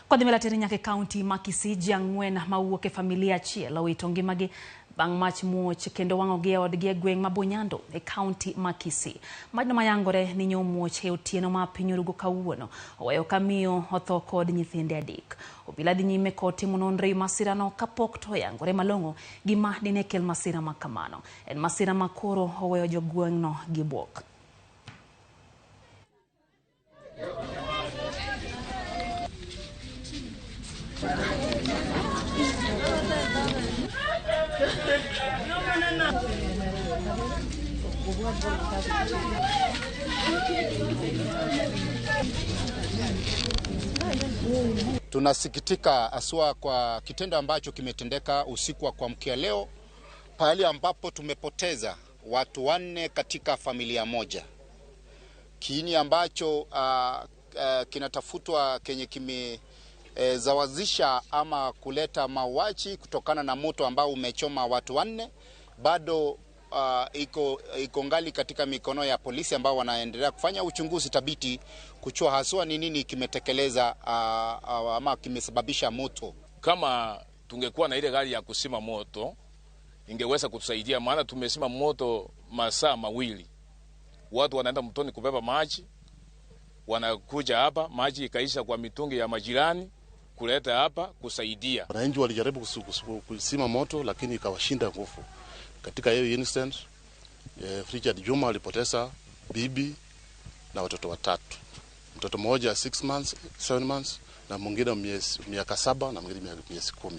Kodhi melateri nyaka e kaunti ma Kisii, ji 4 mawuok e familia achiel owito ngimagi bang' mach muoch kendo wang'ogi e odgi e gweng' ma Bonyando e kaunti ma Kisii. Majno mayangore ni nyomuoch e otieno ma piny orugo kawuono oweyo ka miyo otho kod nyithinde 3. Obila dhi nyime kod timo nonro e masirano kapok to oyangore malong'o gima dine kel masira ma kamano. En masira ma koro oweyo jogweng'no gi bwok. Tunasikitika haswa kwa kitendo ambacho kimetendeka usiku wa kuamkia leo, pahali ambapo tumepoteza watu 4 katika familia moja. Kiini ambacho kinatafutwa kenye kimezawazisha ama kuleta mauaji kutokana na moto ambao umechoma watu 4 bado iko ngali katika mikono ya polisi ambao wanaendelea kufanya uchunguzi thabiti kujua haswa ni nini kimetekeleza ama kimesababisha moto. Kama tungekuwa na ile gari ya kuzima moto ingeweza kutusaidia, maana tumezima moto masaa 2. Watu wanaenda mtoni kubeba maji, wanakuja hapa, maji ikaisha kwa mitungi ya majirani kuleta hapa kusaidia. Wananchi walijaribu kuzima moto lakini ikawashinda nguvu. Katika hiyo incident, Richard Juma alipoteza bibi na watoto 3. Mtoto mmoja 6 months, 7 months na mwingine miaka 7 na mwingine miezi 10.